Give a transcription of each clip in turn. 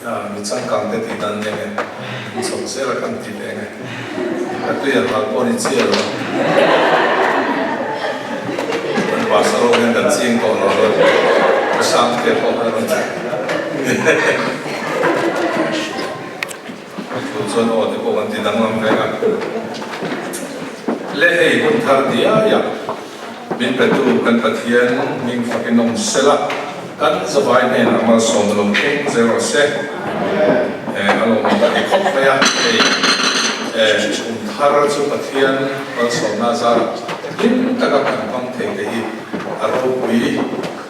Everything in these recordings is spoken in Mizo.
Mi changkang te tih dan nia nge in chho zel a kan ti ve nge ka tui a hal pawh ni chiah lo kan pastor ho hian kan ching tawh lo lo ka sang te pawh khan rawn ti tun chuan aw te pawh kan ti danglam vek a le hei hun thar diai a. Min petu kan Pathian hming fakin awm sela, kan zavai hnenah malsawm lo thleng zel rawh se. A lawmawm ka ti khawp mai a, hei kum thar chu Pathian malsawmna zarah hlim taka kan hmang thei te hi a ropui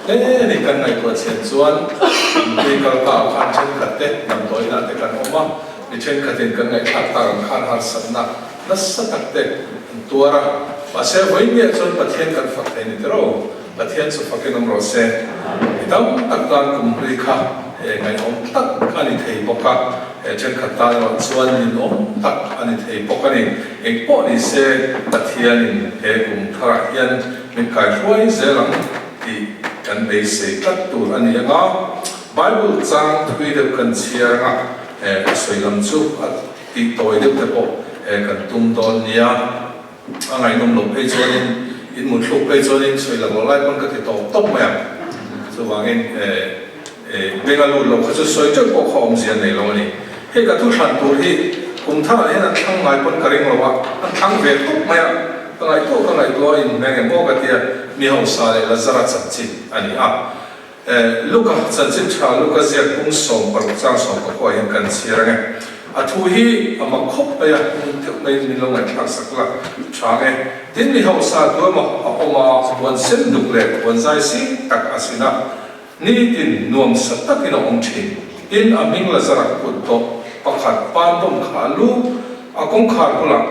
hle a ni. Kan ngaihtuah chhian chuan nupui kal ta ah khan thenkhat te damdawiinah te kan awm a, mi thenkhatin kan ngaihthlak tak ang khan harsatna nasa tak te an tuar a, mahse vawiin chuan Pathian kan fak thei ni tiro, Pathian chu fakin awm rawh se. Mi tam tak tan kum hlui kha he ngaihawm tak a ni thei bawk a, he thenkhat tan erawh chuan ninawm tak a ni thei bawk a ni. Engpawh ni se Pathianin he kum tharah hian min kaihruai zel ang tih kan beisei tlat tur a ni anga, Bible chang thui deuh kan chhiar anga a sawi lam chu a Tih tawi deuh te pawh kan tum dawn nia, a ngaihnawm loh phei chuanin in mutthluk phei chuanin sawi lak loh lai pawn ka ti tawp tawp mai ang. Chuvangin beng a lut loh kha chu sawi teuh pawh kha awmzia nei lo a ni. Hei ka thu thlan tur hi kum tharah hian an thlang ngai pawn ka ring lo a, an thlang ve tawp mai a, ka ngaihtuah ka ngaihtuah a inhmeng em aw ka tia, mi hausa leh Lazara chanchin a ni a. Luka, chanchin tha Luka ziak bung 16 chang 19 hian kan chhiar ang e. A thu hi a mak khawp mai a, hmun deuh maiin min lo ngaihthlak sak la tha ang e. Tin mi hausa tu emaw a awm a, puan sen duk leh puan zai sing tak a sin a, nitin nuamsa takin a awm thin. Tin, a hming Lazara kut dawh pakhat pan dawm kha a lu a kawngkhar bulah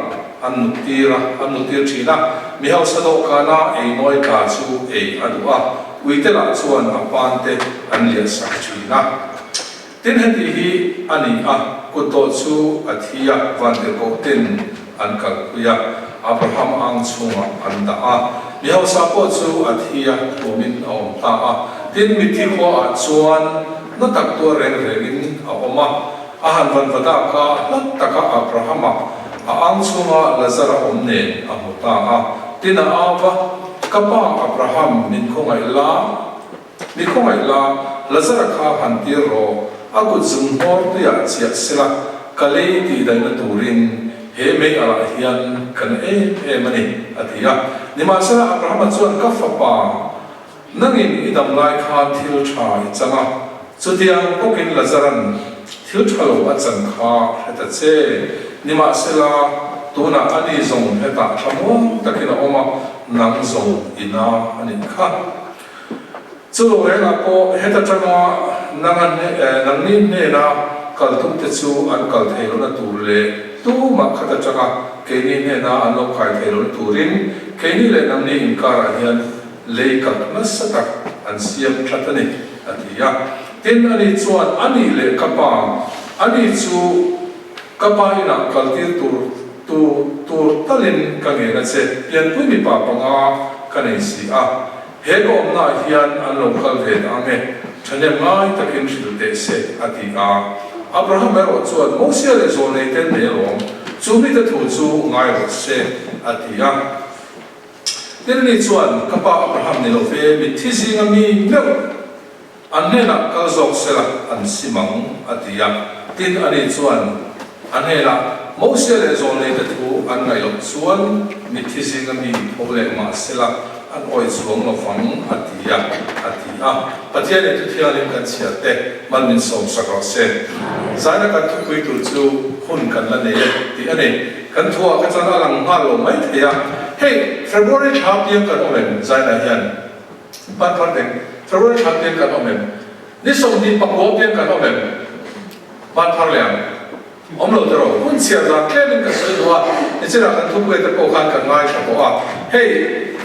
an muttir a, an muttir thin a, mi hausa dawhkana ei nawi tla chu ei a duh a. Uite lah chuan a pante an liah sak thin a. Tin heti hi a ni a, kutdawh chu a thi a, vantirhkoh ten an kalpui a, Abraham ang chhungah an dah a. Mi hausa pawh chu a thi a, thuamin a awm ta a. Tin mitthi khuaah chuan na tak tuar reng rengin a awm a. A han vanvadak a, hlat taka Abrahama a ang chhunga Lazara awm nen a hmu ta a. Tin a au va, Ka pa Abraham, min khawngaih la, mi khawngaih la, Lazara kha han tir rawh, a kut zum hmawr tuiah chiah sela, ka lei tih daihna turin he mei alah hian ka na em em a ni, a ti a. Nimahsela Abrahama chuan, Ka fapa, Nangin i dam lai khan thil tha i chang a, chutiang bawkin Lazaran thil tha lo a chan kha hre ta che. Nimahsela, tunah ani zawng hetah thlamuang takin a awm a, nang zawng i na a nih kha. Chu lo rengah pawh heta tanga nangni hnena kal tumte chu an kal thei lohna tur leh tumah khat atanga keini hnena an lo kai thei lohna turin keini leh nangni inkarah hian Lei kak nasa tak an siam that a ni, a ti a. Tin, ani chuan, A nih leh ka pa, ani chu ka pa inah kaltir tur tur tur talin ka ngen a che, pianpui mipa panga ka nei si a, he ka awmnaah hian an lo kal ve dah ang e, thahnem ngai takin hrilh teh se, a ti a. Abraham erawh chuan, Mosia leh Zawlnei ten nei alawm, chu mite thu chu ngai rawh se, a ti a. Tin ni chuan, Ka pa Abraham ni lo ve, mitthi zinga mi meuh an hnenah kal zawk sela an sim ang, a ti a. Tin, ani chuan a hnenah, Mosia leh Zawlneite thu an ngaih loh chuan mitthi zinga mi tho leh mah sela an awi chuang lo vang, a ti a, a ti a. Pathianin thuthianglim kan chhiar te man min sawmsak rawh se. Zaina kan thupui tur chu hun kan la nei e tih a ni. Kan thuah kha chuan a lang nghal lo mai thei a, hei February thla piang kan awm em Zaina hian pan thar deng February thla piang kan awm em ni 29 piang kan awm em pan thar leh ang awm lo tiraw hun chhiar dan tlem in ka sawi duh a nichinah kan thupui te pawh khan kan ngaithla tawh a hei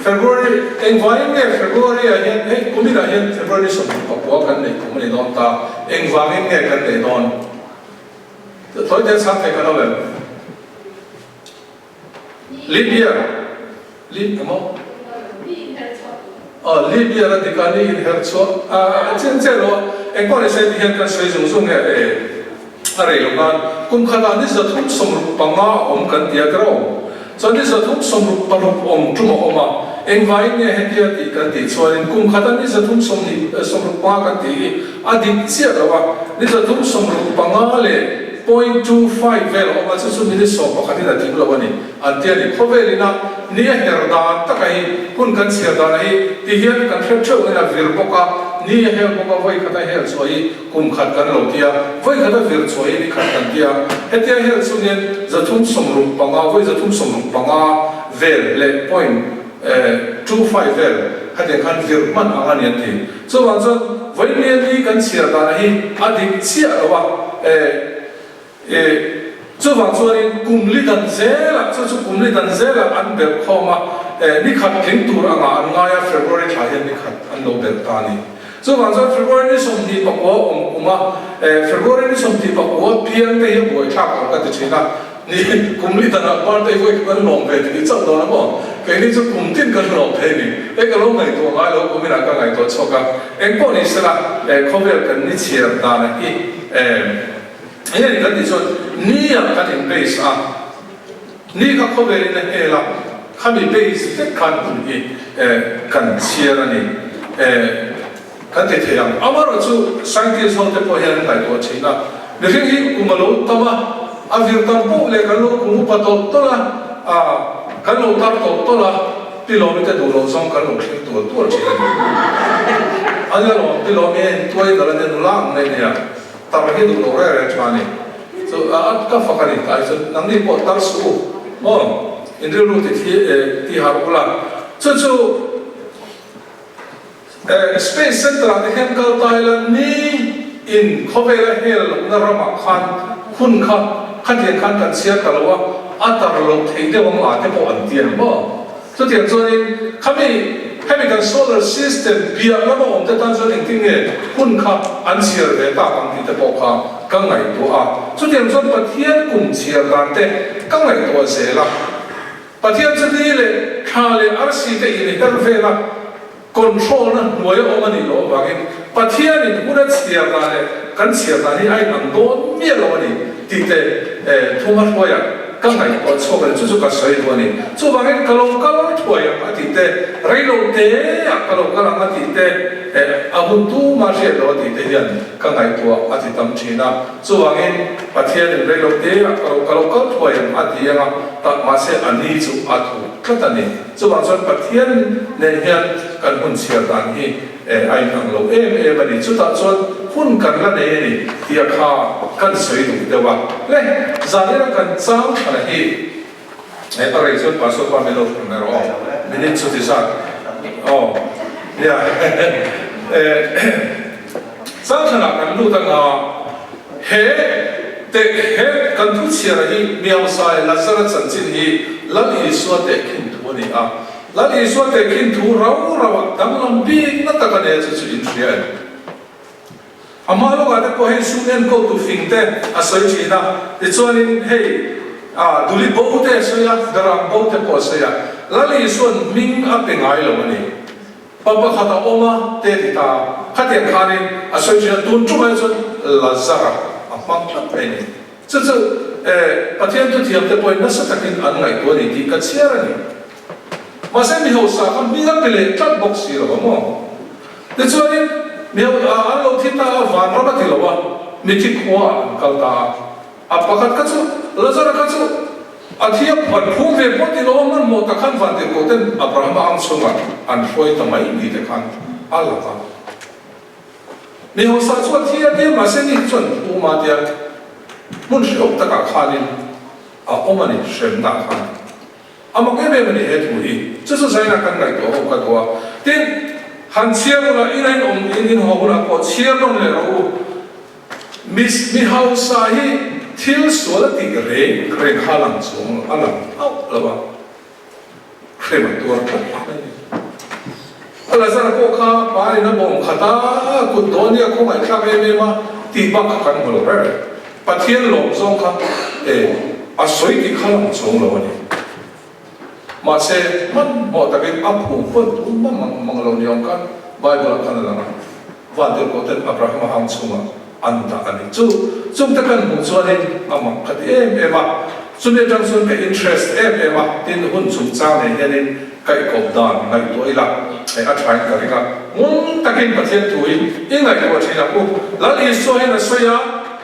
February engvangin nge February ah hian hei kumin ah hian February ni 29 kan neih kum a ni dawn ta engvangin nge kan neih dawn. Thawi te chhang thei kan awm em? Leap year, leap emaw? Aw, leap year a dik a, ni inher chhuah a chiang chiah lo a. Engpawh ni se tihian kan sawi zung zung nge e a rei lo nan kum khatah ni 365 a awm kan ti a tiraw? Chuan ni 366 awm tum a awm a, engvaiin nge hetia tih kan tih chuanin kum khata ni 320 65 kan tih hi a dik chiah lo a, ni 365 leh point 25 vel a awm a, chu chu minute sawmpakhatin a tling lo a ni an ti a ni. Khawvel ina ni a her dan taka hi hun kan chhiar dana hi ti hian kan hre theuh in a vir bawk a, ni a hel bawk a, vawi khata hel chhuah hi Kum khat kan lo tia, vawi khat a vir chhuah hi ni khat kan tia. Hetia hel chungin 365, vawi 365 vel leh point 25 vel khatiang khan vir hman ang a ni an ti. Chuvang chuan vawi nia ni kan chhiar dana hi a dik chiah lo a, E, chuvang chuanin kum li dan zelah, chu chu kum li dan zelah an belh khawm a, e, ni khat tling tur angah an ngai a, February thla hian ni khat an lo belh ta a ni. Chuvang chuan February ni 29 awm kum a, e, February ni 29 piang te hi a buaithlak lo ka ti thin a, ni, kum li danah birthday vawi khat an lawm ve tih chauh dawn a maw? Keini chu kum tin kan lawm thei a ni. Hei ka lo ngaihtuah ngai lo, kum inah ka ngaihtuah chhuak a, engpawh ni sela, e, khawvel kan ni chhiar danah hi, e, Enge ni kan tih chuan ni ah kan in base a, ni kha khawvel in a hel a, khami base vek khan hun hi kan chhiar a ni kan ti thei ang. Amaherawhchu scientist ho te pawh hian an ngaihtuah thin a, mihring hi kum a lo tam a, a vir tam poh leh kan lo kum upa tawlh tawlh a, kan lo tar tawlh tawlh a, Pi Lawmi te duh loh zawng kan lo thleng tual tual thin a ni. A nia lawm, Pi Lawmi a intuai dal a nia nula ang mai a nia. Tar hi duh lo reng reng tha a ni. Chu a ka fak a ni tlai chu nangni pawh tar suh u maw in rilru ti thi ti harh ula chu chu space center ah te hian kal ta ila ni in khawvel a hel lohna ramah khan hun kha khatiang khan kan chhiar ta lo a a tar loh theih deuh ang a te pawh an ti a ni maw. Chutiang chuanin khami hemi kan solar system piah lama awm te tan chuan engtin nge hun kha an chhiar ve tak ang tih te pawh kha ka ngaihtuah a. Chutiang chuan Pathian kum chhiar dan te ka ngaihtuah zel a. Pathian chu ni leh thla leh arsi te inher vel a, control na hnuai a awm a nih loh avangin Pathianin hun a chhiar dan leh kan chhiar dan hi a inang dawn miah lo a ni tih te thuma hruaiah ka ngaihtuah chhuak a ni, chu chu ka sawi duh a ni. Chuvangin ka lo kal thuai ang a tih te, rei lo teah ka lo kal ang a tih te, a hun tuma hriat lo a tih te hian ka ngaihtuah a ti tam thin a. Chuvangin Pathianin rei lo teah ka lo ka lo kal thuai ang a ti ang a, tak mahse a ni chu a thu tlat a ni. Chuvang chuan Pathian nen hian kan hun chhiar dan hi a inang lo em em a ni. Chutah chuan hun kan la nei a ni tih a kha kan sawi duh deuh a. Le, zanina kan chang thana hi a rei chuan Pastor pa min lo hrilh mai rawh aw. Minute chuti zat aw. Nia, chang thlanah kan lut anga he teh he kan thu chhiara hi Miangsai Lazara chanchin hi Lal Isua tehkhin thu a ni a. Lal Isua tehkhin thu rau rauah danglam bik na tak a nia chu chu in hria em? A hma lawkah te pawh hei sum enkawltu fing te a sawi thin a, tichuanin hei ah duli bo te a sawi a, darang bo te pawh a sawi a. Lal Isua'n hming a pe ngai lo a ni. Pa pakhat a awm a te ti ta a, khatiang khanin a sawi thin a, tun tumah hi chuan Lazara a hmang tlat mai a ni. Chu chu Pathian thuthiam te pawhin nasa takin an ngaihtuah a ni tih ka chhiar a ni. Mahse mi hausa kha hming a pe leh tlat bawk si lo a maw? Tichuanin mi an lo thi ta a, vanram a ti lo a, mithi khuaah an kal ta a. A pakhat kha chu, Lazara kha chu a thi a phuan phum ve pawh ti lo a, hmanhmawh tak khan vantirhkoh ten Abrahama ang chhungah an hruai ta mai ni te khan a lang a. Mi hausa chu a thi a tia, mahse ni hi chuan phum a tia, hmun hrehawm takah khanin a awm a ni, hremna khan. A mak em em a ni he thu hi. Chu chu zainah kan ngaihtuah ho ka duh a. Tin, han chhiar hunah in a in awm in in haw hunah pawh chhiar nawn leh rawh u. Mi mi hausa hi thil sual a tih reng reng kha a lang chuang a lang hauh lo a. Hrem a tuar tlat mai a ni. A Lazara pawh kha pa in a bawm khat a, kut dawn hi a khawngaihthlak em em a tih bak kha kan hmu lo reng reng. Pathian lawm zawng kha e a sawi tih kha lang chuang lo a ni. Mahse, hmanhmawh takin a phu pawn tum mang mang lo ni awm khan Bible ah khan a lang a. Vantirhkoh ten Abrahama hang chhungah an dah a ni. Chu chungte kan hmuh chuanin a mak ka ti em em a, chumi atang chuan ka interest em em a, tin hun chungchang nei hianin kaihkawp dan ngaihtuah ila hei a thain ka ring a, ngun takin Pathian thu hi i ngaihtuah thin ang u. Lal Isua hian a sawi a,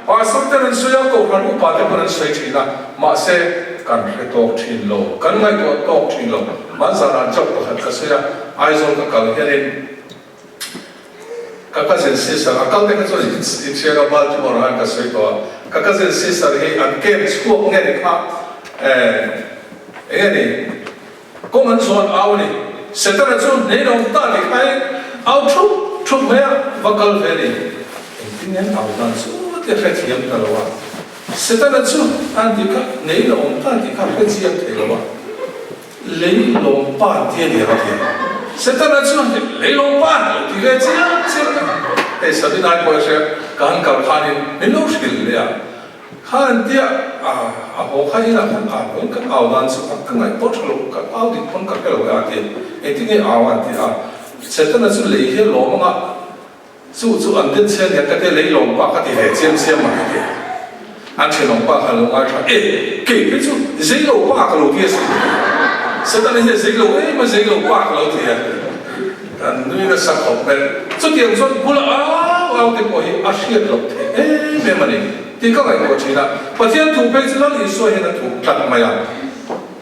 Pastor ten an sawi a, Kohhran upa te pawn an sawi thin a, mahse kan hre tawk thin lo, kan ngaihtuah tawk thin lo. Hmanzanah joke pakhat ka sawi a, Aizawl ka kal hianin, Ka cousin sister, a kal te kha chuan in hria ka Baltimore ah khan ka sawi tawh a, ka cousin sister hi an camp chhuak nge ni kha eh enge ni kawng an zawn au a ni, Setana chu hnein a awm ta tih kha in au thup thup mai a, va kal ve ni, engtin nge an au dan chu te hrethiam ta lo a, Setana chu an tih kha hnein a awm ta tih kha hrechiang thei lo a. Leilawm pa ti a ni a ti a. Setana chuan Leilawm pa lo ti ve chiang chiang a. Hei Sabinai pawh a hria, ka han kal khanin min lo hrilh leh a. Kha an tia a, a haw kha inah khan au pawn kan au dan chu a ka ngaih pawh tha lo, ka au dik pawn ka hre lo e a ti a. Engtin nge au an ti a. Setana chu lei hi a lawm ang a. Chu chu an den chhian hian ka te leilawm pa ka ti ve chiam chiam mai a ti. An thenawm pa khan lo ngaithla, E, kei phei chu zeilo pa ka lo ti a sin. Setana hian zeilo em a, zeilo pa ka lo ti a. Kan nui nasa khawp mai. Chutiang chuan bula au au te pawh hi a hriat loh theih em em a ni tih ka ngaihtuah thin a. Pathian thu phei chu Lal Isua hian a thup tlat mai a.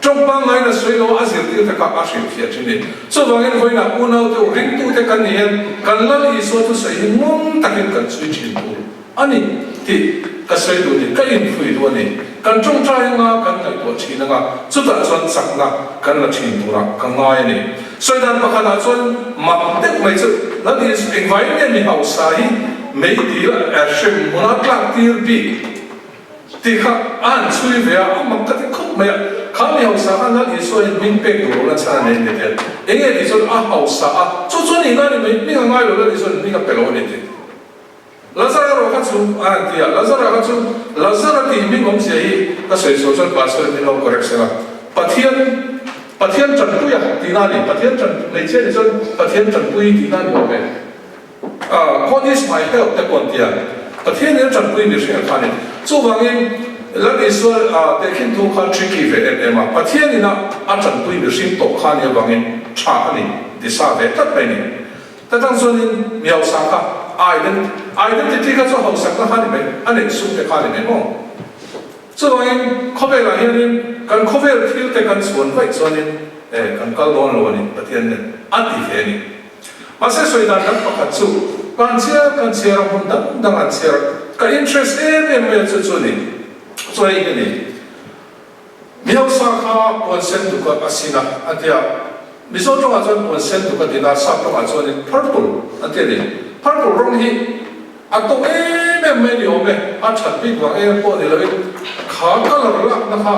Tawng pangngain a sawi lo a, a zirtir te kha a hrilhfiah thin ni. Chuvangin vawiinah unaute u ringtute kan ni hian kan Lal Isua thusawi hi ngun takin kan chhui thin tur a ni tih ka sawi duh ni, ka inphui duh a ni. Kan tawngtai anga kan ngaihtuah thin anga chutah chuan chakna kan la thin turah ka ngai a ni. Sawi dan pakhatah chuan mak deuh mai chu Lal Isua engvaiin nge mi hausa hi meidil a hrem hmuna tlak tir bik? Tih kha a han chhui ve a, a mak ka ti khawp mai a. Kha mi hausa khan Lal Isua hian hming pek tur lo la chhan a nei ni te. Enge tih chuan a hausa a, chu chu a nih na a ni mai, hming a ngai lo, Lal Isua'n hming a pe lo a ni ti. Lazara erawh kha chu a han ti a, Lazara kha chu Lazara tih hming awmzia hi ka sawi sual chuan Pastor in min lo correct sela, Pathian Pathian tanpui a tihna a ni, Pathian tan hmeichhia nih chuan Pathian tanpui tihna a ni awm e. God is my help te pawh an ti a, Pathian in a tanpui mihring a kha a ni. Chuvangin Lal Isua tehkhin thu kha tricky ve em em a, Pathian in a a tanpui mihring tawh kha a nih avangin tha a ni ti sa ve tlat mai a ni. Ta tang chuanin mi hausa kha identity kha chu hausakna kha a ni mai, a neih sum te kha a ni mai maw? Chuvangin khawvelah hianin kan khawvel thil te kan chhuan vaih chuanin kan kal dawn lo a ni, Pathian nen a ti ve a ni. Mahse sawi dan dang pakhat chu kan chhiar kan chhiar a hmun dang dang an chhiar ka interest em em mai a chu chu ni chu hei hi ni Mi hausa kha puan sen duk a sin a an ti a Mizo tawngah chuan puan sen duk a din a sap tawngah chuanin purple an ti a ni purple rawng hi A to em em mai ni awm e, a that bik vang em pawh ni loin kha colour lakna kha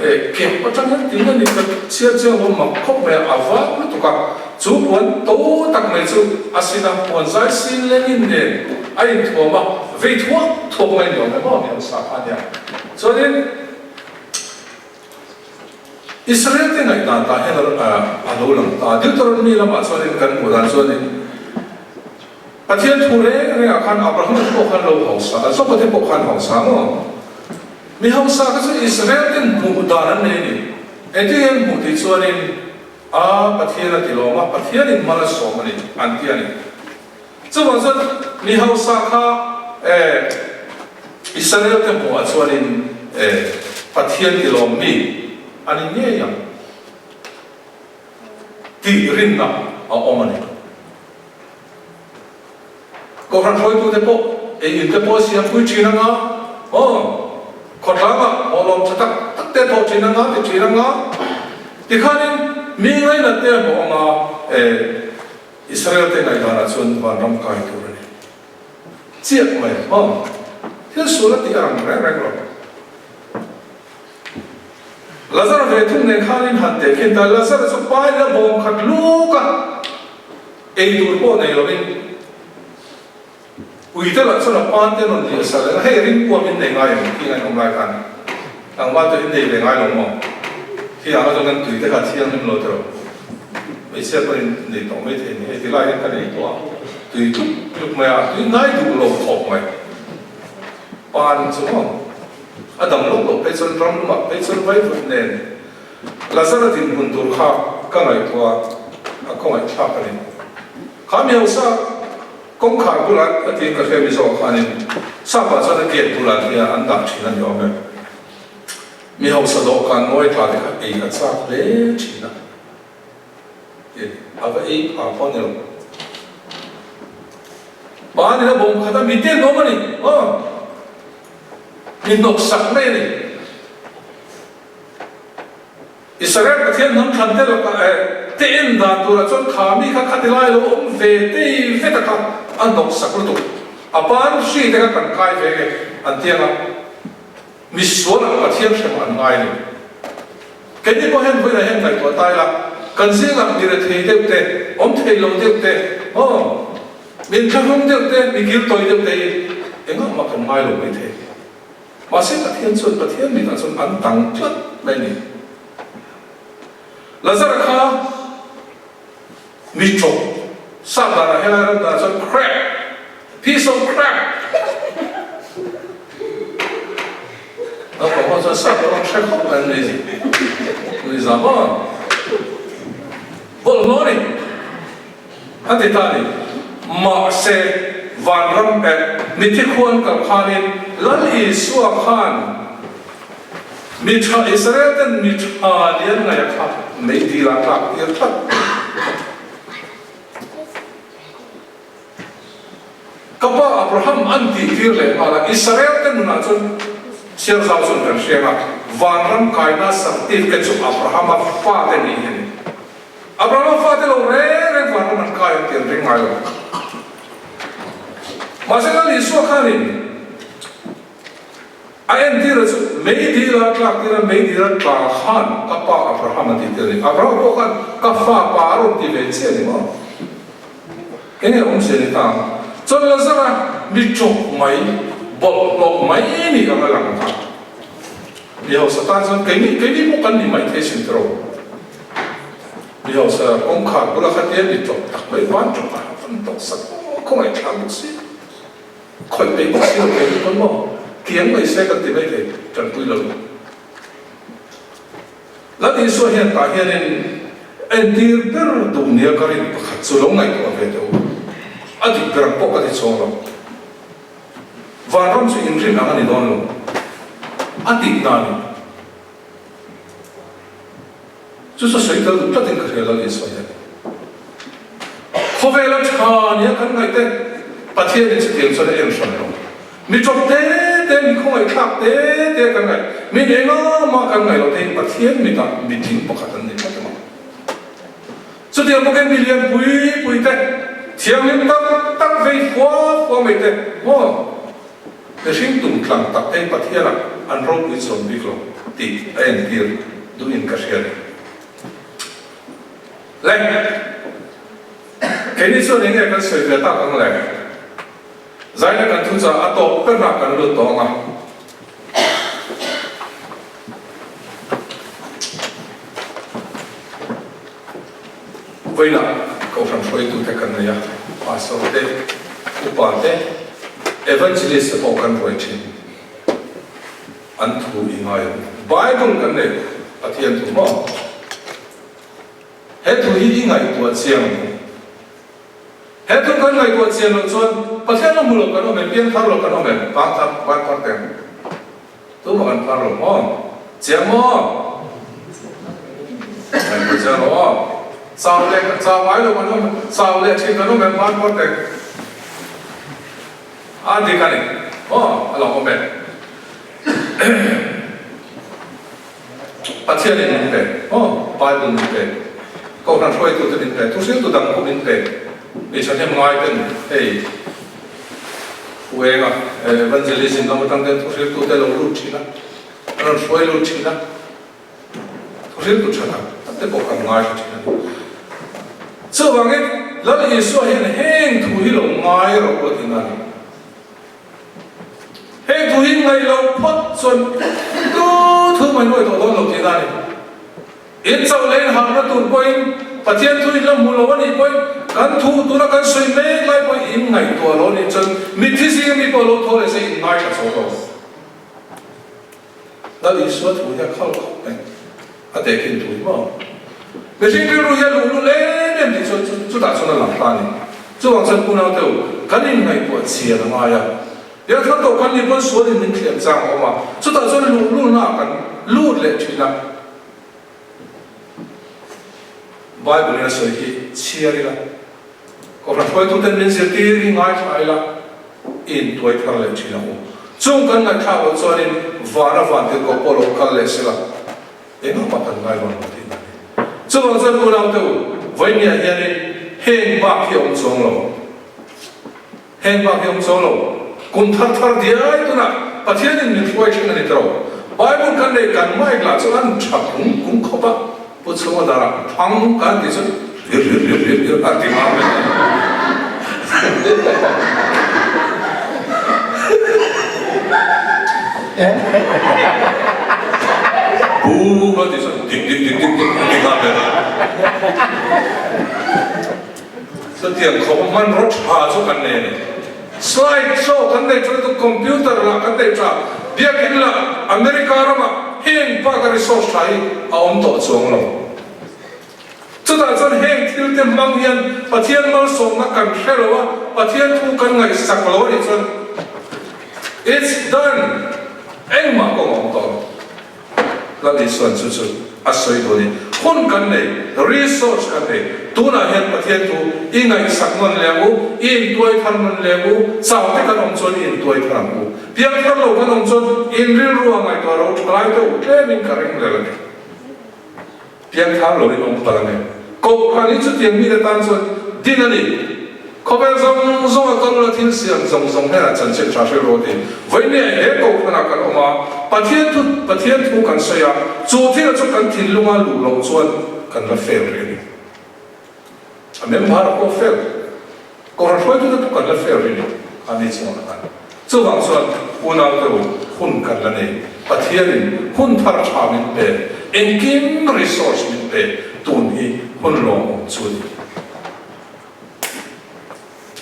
e kep atang hian tin a ni ka chhiar chiang lo mak khawp mai a, a vak lutuk a, chu puan to tak mai chu a sin a, puan zai sin lengin nen a inthuam a, vei thuak thuak mai ni awm e maw hmel sa kha nia. Chuanin Israel te ngaihdan tah hian a lo lang ta, Deuteronomy lamah chuanin kan hmuh dan chuanin, Pathian thu reng rengah khan Abrahama te pawh khan lo hausa a, Joba te pawh khan hausa maw? Mi hausa kha chu Israel ten hmuh dan an nei a ni. Engtin nge an hmuh tih chuanin, A, Pathian a ti lawm a, Pathianin mal a sawm a ni, an ti a ni. Chuvang chuan mi hausa kha eh Israel te hmuhah chuanin eh Pathian ti lawm mi a ni ngei ang tih rinna a awm a ni. Kohhran hruaitute pawh ei in te pawh a siampui thin anga, aw, khawtlangah hawhlawm tha tak tak te thawh thin anga ti thin anga, tikhanin mi ngainat te a hlawh anga, e, Israel te ngaihdanah chuan vanram kai tur a ni chiah mai, aw, thil sual a tih a rang reng reng lo. Lazara ve thung nen khanin han tehkhin ta, Lazara chu pai la bawm khat luk a, Ei tur pawh nei lovin Uite lah chuan a pan te rawn liah sa reng a, hei ring puam in nei ngai em khi ngaihawm lai khan tlangval te in nei ve ngai lo maw? Khi ang atang hian tui te kha thianghlim lo tiraw? Hmeichhia pawhin nei tawh mai thei ni, hei ti lai hian ka nei tawh a. Tui tlup tlup mai a, tui ngai duh lo khawp mai. Pan chu maw a dam lawk loh phei chuan ram lumah phei chuan vaivut nen Lazara dinhmun tur kha ka ngaihtuah a, a khawngaihthlak a ni. Kha mi hausa kawngkhar bulah a tiin ka hria mi zawk khanin sapa chuan a gate bulah hian an dah thin a ni awm e. Mi hausa dawhkan ngawi tla te kha ei a chak hle thin a. Tin, a va ei pha pawh a ni lo. Pa nila bawm khat a mi ten awm a ni. Aw, mi hnawksak mai a ni. Israel Pathian hnam thlan te lakah eh te en dan turah chuan kha mi kha khati lai lo awm ve tei vek a kha a hnawksak lutuk. A pan hri te kha kan kai ve nge an ti anga misual ah Pathian hrem an ngai a ni. Keini pawh hian vawiinah hian ngaihtuah ta ila kan zingah mi rethei deuh te, awm thei lo deuh te, aw min thlahrung deuh te, mi kiltawi deuh te hi engah mah kan ngai lo maithei. Mahse Pathian chuan Pathian mitah chuan an dang tlat mai a ni. Lazara kha mi chawp sap danah helai ram danah chuan crap, piece of crap. Naupang ho chuan sap rawng hre khawp mai an nei zi. Nui za maw? Bawlhhlawh a ni. A ti ta ni. Mahse, vanram eh mithi khuan kal khanin Lal Isua khan mi tha Israel ten mi tha lian ngaih a kha mei dil ah tlak tir tlat. Ka pa Abraham an tih tir leh nghal a, Israel te nunah chuan chhiar zau chuan kan hriang a, vanram kaina certificate chu Abrahama fate nih hi a ni. Abrahama fate lo reng reng vanram an kai ang tih an ring ngai lo. Mahse Lal Isua khanin a entira chu mei dila tlak tira mei dila tla khan ka pa Abraham a tih tir a ni. Abrahama pawh khan ka fa pa a rawn ti ve chiah a ni maw? Enge awmzia ni ta ang? Chuan Lazara mi chawp mai, bawlhhlawh mai ni ang a lang kha. Mi hausa tan chuan keini keini pawh kan ni mai thei sin tiraw. Mi hausa kawngkhar bula khatia mi chawp tak mai van chawp a van tawk sak aw khawngaih thlak bawk si. Khawih peih bawk si lo keini pawn maw kiang mai se kan ti mai thei tanpui lo. Lal Isua hian tah hianin entir ber duh nia ka rin pakhat chu lo ngaihtuah ve teh u. A dik ber ang pawh ka ti chhawng lo. Vanram chu inrin ang a ni dawn lo. A dik na a ni. Chu chu sawi tel duh tlatin ka hria Lal Isua hian. Khawvela tha nia kan ngaih te Pathianin chutiang chuan a en hran lo. Mi ṭawp te te, mi khawngaihthlak te te kan ngaih, mi nei mah kan ngaih loh te hi Pathian mitah mitling pakhat an ni tlat ang a. Chutiang bawkin mi lian pui pui te, thianghlim tak tak vei fua fua mai te maw mihring tum tlang tak te hi Pathianah an ropui chuang bik lo tih a entir duhin ka hria a ni. Le, keini chuan eng nge kan sawi ve tak ang le? Zaina kan thu chah a tawp berah kan lut tawh ang a. Vawiinah Kohhran hruaitute kan nei a, Pastor te, Upa te, Evangelist te pawh kan ruai thin. An thu i ngai ang. Bible kan nei, Pathian thu maw? He thu hi i ngaihtuah chiang ang u. He thu kan ngaihtuah chian loh chuan Pathian la hmu lo kan awm em, piang thar lo kan awm em? Pang thar, van thar teh ang. Tumah kan phar lo maw? Chiang maw? Ngaihtuah chiang lo aw. Chau leh chau ngai lo kan awm, chau leh thin kan awm em? Van phar teh. A dik a ni maw? A lo awm em? Pathianin min pe aw, Bible min pe, Kohhran hruaitute min pe, thuhriltu dang pawh min pe, mi thahnem ngai ten hei Huenga Evangelism lam atang ten thuhriltute lo lut thin a, an rawn hruai lut thin a, thuhriltu tha tak tak te pawh kan ngaithla thin a ni. Chuvangin Lal Isua hian heng thu hi lo ngai rawh u a ti na a ni. Heng thu hi ngaih loh phawt chuan tu thu mai nuai tawh dawn lo tih na a ni. In chauh leh in harhna tur pawhin Pathian thu in la hmu lo a nih pawhin kan thu tuna kan sawi mek lai pawh in ngaihtuah lo nih chuan mitthi zinga mi pawh lo tho leh se in ngaithla chho lo. Lal Isua thu hi a khal khawp mai, a tehkhin thu hi maw? Mihring rilru hi a luh lul em em tih chu chutah chuan a lang ta a ni. Chuvang chuan unau te u, kan inngaihtuah chian a ngai a. Biak thar tawh kan nih pawn sualin min thliam chang a awm a, chutah chuan luh lulna ah kan lut leh thin a. Bible in a sawi hi chhiar ila, Kohhran hruaituten min zirtir hi ngaithla ila, i intuai thar leh thin ang u. Chung kan ngaihthlak loh chuanin vana van tirhkoh pawh lo kal leh sela, engah mah kan ngai rawn lo tihna a ni. Chuvang chuan unaute u, vawinia hianin heng bak hi a awm chuang lo. Heng bak hi awm chuang lo. Kum thar thar diai tunah Pathianin min hruai thleng a ni tawh. Bible kan nei kan mic lah chu an tha kung kung khawp a, Pu Chhunga darah thang kan tih chu rir rir rir rir rir a ti ngam mai. Pu kan tih chu dik dik dik dik dik a ti ngam mai. Chutiang khawpa hmanraw tha chu kan nei a ni. Slide show kan nei tha lutuk, computer lah kan nei tha, biakin lah America ramah heng baka resource tha hi a awm tawh chuang lo. Chutah chuan heng thil te hmang hian Pathian malsawmna kan hre lo a, Pathian thu kan ngaihsak lo a nih chuan it's done, engmah kawng a awm tawh lo. Lal Isuan chu chu a sawi duh a ni. Hun kan nei, resource kan nei. Tunah hian Pathian thu i ngaihsak nawn leh ang u, i intuai thar nawn leh ang u, chau te kan awm chuan i intuai thar ang u. Piang thar lo kan awm chuan in rilru a ngaihtuah ro tha lai deuh tlemin ka ring lel a ni. Piang thar lo in awm palh ang e. Kohhran hi chutiang mite tan chuan din a ni. Khawvel zawng zawnga kal ula thil siam zawng zawng hnenah chanchin tha hrilh rawh tiin vawinia he kohhranah kan awm a, Pathian thu Pathian thu kan sawi a, chu thila chu kan thinlunga luh loh chuan kan la fail rih a ni. A member a pawh fail, kohhran hruaitute pawh kan la fail rih a ni, a ni chungah khan. Chuvang chuan unaute u hun kan la nei, Pathianin hun thar tha min pe, engkim resource min pe, tun hi hun lawmawm chu a ni.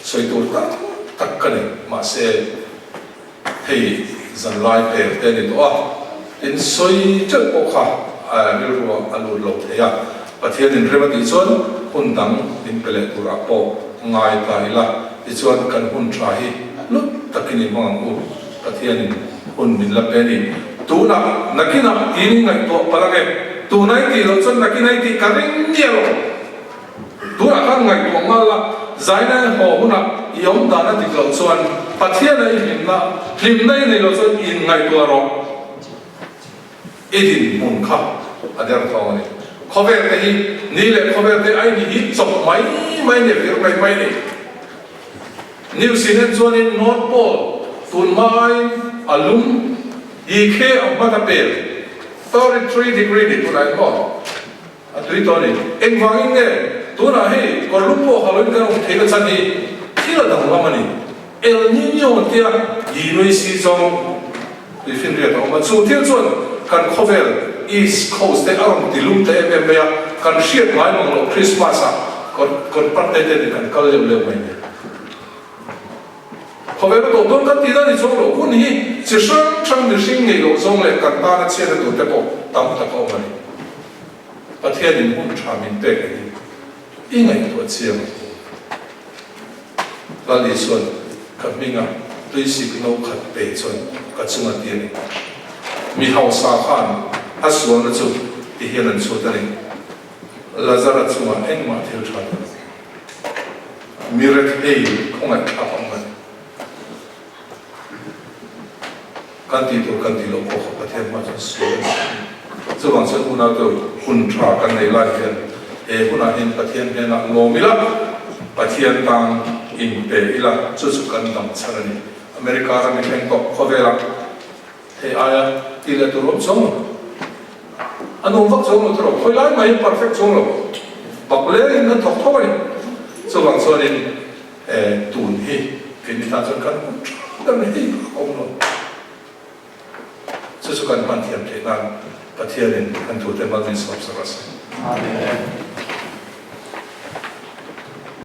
Sawi tur tak tak ka ni, mahse hei zanlai per te a ni tawh a, tin sawi teuh pawh kha rilru ah a lut lo thei a, Pathian in rem a tih chuan hun dang min pe leh turah pawh ngai ta ila, tichuan kan hun tha hi lut takin i hmang ang u, Pathian in hun min la pe a ni. Tunah nakinah tiin i ngaihtuah palh ange, tunah i tih loh chuan nakinah i tih ka ring miah lo. Tunah khan ngaihtuah nghal la, Zaina haw hunah i awm dan a dik loh chuan Pathiana i hlimna, hlimna i neih loh chuan in ngaihtuah rawh. I dinhmun kha a derthawng a ni. Khawvel te hi ni leh khawvel te ai ni hi chawp mai mai ni, vir mai mai ni. News in en chuanin North Pole tun hmain a lum i khe a hman a pel 33 degree ni tunah in maw? A tui tawh a ni. Engvangin nge tunah hei kawr lum pawh haloin kan awm theih na chhan hi thil a danglam a ni. El Niño tia yi nui si zawng tuifinriat a awm a, chu thil chuan kan khawvel East Coast te a rawn ti lum ta em em mai a, kan hriat ngai mang loh Christmas ah kawr kawr parte te nen kan kal leuh leuh mai ni. Khawvel a tawh dawn kan tih dan i chuang loh hun hi chi hrang hrang mihring ngeih loh zawng leh kan tana chhiatna tur te pawh tam tak a awm a ni. Pathianin hun tha min pek a ni. I ngaihtuah chiang ang u. Lal Isuan ka hminga tuisik no khat pe chuan ka chunga ti a ni. Mi hausa khan a sualna chu ti hian an chhut a ni. Lazara chungah engmah thil tha lo. Mi rethei khawngaihthlak ang a ni. Kan tih tur kan tih loh pawh kha Pathian hma chuan sual a ni. Chuvang chuan unaute hun tha kan nei lai hian he hunah hian Pathian hnenah lawm ila, Pathian tan inpe ila, chu chu kan dam chhan a ni. America ram i thleng tawh khawvelah hei aia ti leh tur awm chuang lo. A nuam vak chuang lo tiraw, khawi lai mai perfect chuang lo. Bak lengin kan thawk thawk a ni. Chuvang chuanin tun hi keini tan chuan kan hmu tha ber mai hei bak a awm lo. Chu chu kan hman thiam theih nan Pathianin kan tute mal min sawm sak a si. Amen.